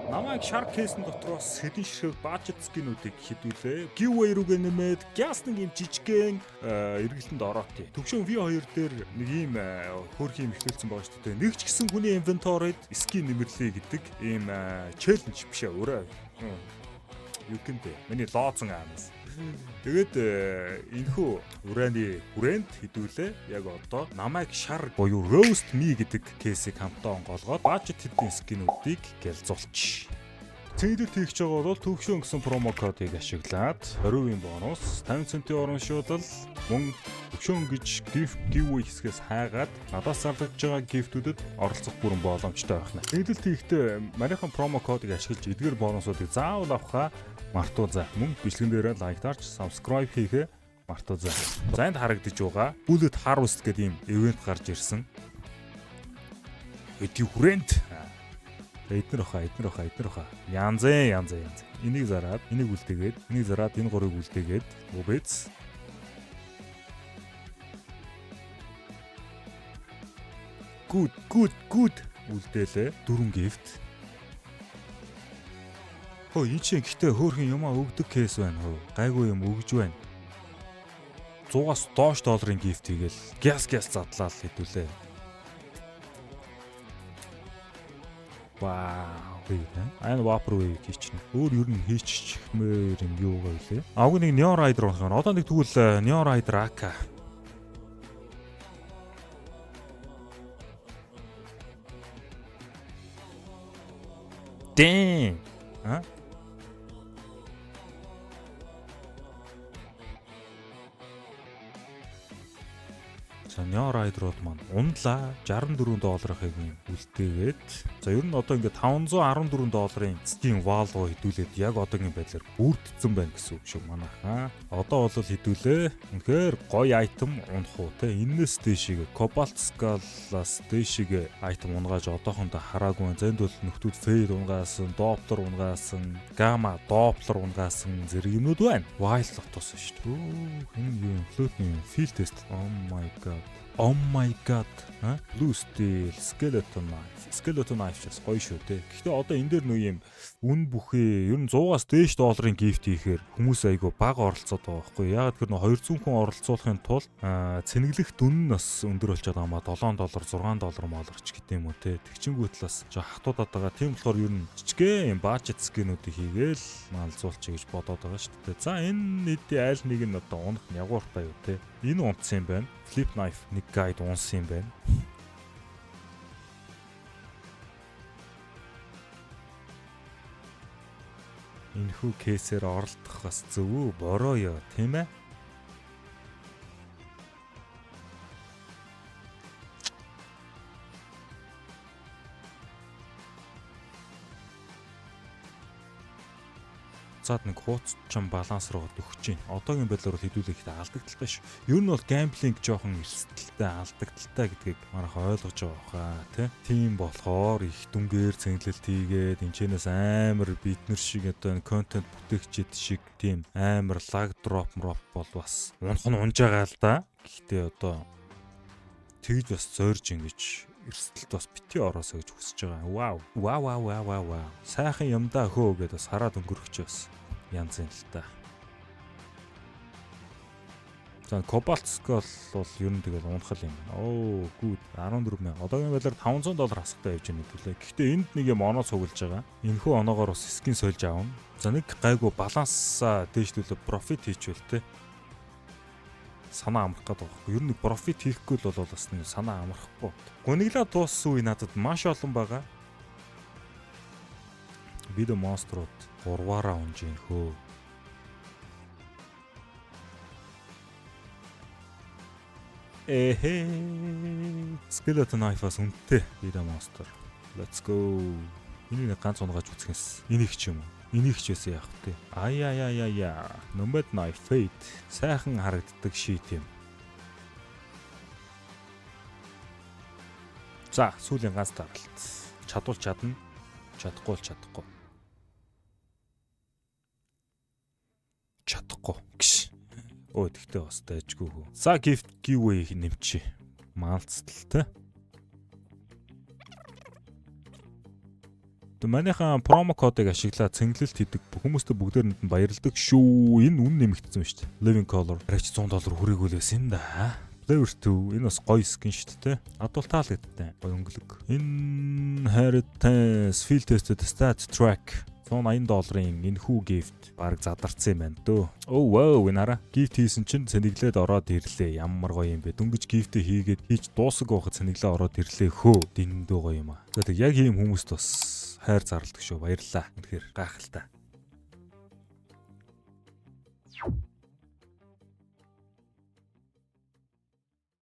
Намайг Shark Case-н дотроос хэдэн ширхэг budget skin-үүдийг хідүүлээ. Giveaway рүүгээ нэмээд gas нэг юм жижигхэн эргэлтэнд ороотъя. Төвшөн V2 дээр нэг ийм хөөрхөн юм эхлүүлсэн байгаа шүү дээ. Нэг ч гэсэн хүний inventory-д skin нэмэрлэе гэдэг ийм challenge биш ээ өөрөө. Юу гэнтэй. Миний лоозон аамс. Тэгээд энэхүү урааны хүрээнд хідүүлээ яг одоо намайг шар буюу roast me гэдэг case-ийг хамтаа онгоолгоод budget хэдийн skin-үүдийг гялзуулчих. Цэглэл хийх байгаа бол төвшөн гэсэн promo кодыг ашиглаад 20% бонус, 50 центийн урамшуулал, мөн төвшөн гэж gift giveaway хэсгээс хайгаад надаас зарлагдж байгаа gift-үүдэд оролцох бүрэн боломжтой байна. Цэнэглэлт хийхдээ манийхан promo кодыг ашиглаж эдгээр бонусуудыг заавал авахаа мартуу за. Мөн бичлэгэн дээрээ like дарж subscribe хийхээ мартуу за. За, энд харагдаж байгаа Bullet Harvest гэдэг ийм event гарч ирсэн. Эдийн хүрээнд эднэр баха, эднэр баха, эднэр баха. Янзын, янзын, янз. Энийг зараад, энийг үлдээгээд, энийг зараад, энэ гурыг үлдээгээд, үбэц. Good, good, good үлдээлээ. Дөрвөн gift. Хөө, энэ чинь гэхдээ хөөрхөн юмаа өгдөг case байна хөө. Гайгүй юм өгж байна. 100-аас доош долларын gift хийгээл гяс гяс задлаа л хэдүүлээ. Вау. Айн Vaporwave хийчихнэ. Өөр ер нь хийчихмээр юм юу байгаа вэ? Авг нэг Neon Rider унах юм. Одоо нэг тэгвэл Neon Rider AK. Damn. А? За, Neon Rider-ууд маань унлаа, 64 долларыг юм үлдээгээд. За, ер нь одоо ингээд 514 долларын Steam Valve хэдүүлээд яг одоогийн байдлаар бүрдсэн байна гэсэн үг шүү манайхаа. Одоо бол хэдүүлээ. Үнэхээр гоё item унах уу те. Эннээс дээшигээ Cobalt Skull-аас дээшигээ item унгааж одоохондоо хараагүй. Зэнд бол нөхдүүд Fade унгаасан, Doppler унгаасан, Gamma Doppler унгаасан зэрэг юмнууд байна. Wild Lotus шүү дээ. Өө, энэ юу юм? Float-ны field test. Oh my god. Oh my god. Blue Steel, Skeleton Knife. Skeleton Knife ч бас гоё шүү те. Гэхдээ одоо энэ дээр нөө юм үн бүхий ер нь 100-аас дээш долларын gift хийхээр хүмүүс айгүй бага оролцоод байгаа байхгүй. Яагаад гэхээр нөө 200 хүн оролцуулахын тулд цэнэглэх дүн нь бас өндөр болчиход байгаа маа 7 доллар, 6 доллар молорч гэдэг юм уу те. Тэгчингүүт л бас жоо хатуудаад байгаа. Тийм болохоор ер нь жижигхэн юм budget skin-үүдийг хийгээл малзуулчих гэж бодоод байгаа шүү дээ. За, энэ нийтийн аль нэг нь одоо унах нь ягууртай юу те. Энэ унтсан юм байна. Flip knife нэг guide унсан юм байна. Энэхүү case-ээр оролдох бас зөв үү? Бороо ёо, тийм ээ? Буцаад нэг хуучин баланс руу өгч чинь. Одоогийн байдлаар бол хэдүүлээ ихтэй алдагдaltaй шүү. Ер нь бол gambling жоохон эрсдэлтэй, алдагдaltaй гэдгийг манайх ойлгож байгаа баха тий. Тийм болохоор их дүнгээр цэнгэлэлт хийгээд энэчнээс амар бид нар шиг одоо энэ контент бүтээгчид шиг тийм амар lag drop мроп бол бас унах нь унж байгаа л да. Гэхдээ одоо тэгж бас зорж ингэж эрсдэлд бас бити ороосоо гэж хүсэж байгаа. Вау. Вау вау вау вау вау. Сайхан юмдаа хөө гэдээ бас хараад өнгөрөх чи бас янз юм л та. За, Cobalt Skull бол ер нь тэгэл унах юм байна. Оо, good, 14 мянга. Одоогийн байдлаар 500 доллар хасахтай явж байна хэдүүлээ. Гэхдээ энд нэг юм оноо цуглаж байгаа. Энэхүү оноогоор бас skin сольж авна. За, нэг гайгүй балансаа дээшлүүлээ, profit хийчихвэл те. Санаа амрах гэдэг байгаа байхгүй. Ер нь нэг profit хийхгүй л бол бас нэг санаа амрахгүй. Гуниглаа дууссан үе надад маш олон байгаа. Бид монструуд гурваараа унж ийн хөө. Эхэ. Skeleton Knife-аас үнэтэй Vida Monster. Let's go. Энийг нэг ганц унгааж үзэхээс. Энийг ч юм уу? Энийг ч байсан яах вэ? Ай яа яа яа яа. Nomad Knife Fate. Сайхан харагддаг shit юм. За, сүүлийн ганц даралт. Чадвал чадна. Чадахгүй бол чадахгүй. Чадахгүй гш. Өө, тэгтээ бас дайжгүй хөө. За, gift giveaway нэмчих. Маалцталтай. Манийхан promo кодыг ашиглаад цэнгэлэлт хийдэг хүмүүстээ бүгдээрэнд нь баярладаг шүү. Энэ үн нэмэгдсэн шүү дээ. Living Color. Арайч 100 доллар хүрээгүй л байсан юм да. Flavor 2, энэ бас гоё skin шүү дээ. Надад бол таалагдтай. Гоё өнгөлөг. Inheritance Field Tested StatTrak 180 долларын энэхүү gift баг задарсан юм байна дөө. Oh wow, энэ хараа. Gift хийсэн чинь цэнэглээд ороод ирлээ. Ямар гоё юм бэ. Дөнгөж gift хийгээд хийж дуусаг байхад цэнэглээ ороод ирлээ хөө. Дэндүү гоё юм аа. За, тэг яг ийм хүмүүст бас хайр зарладаг шүү. Баярлалаа. Үнэхээр гайхалтай.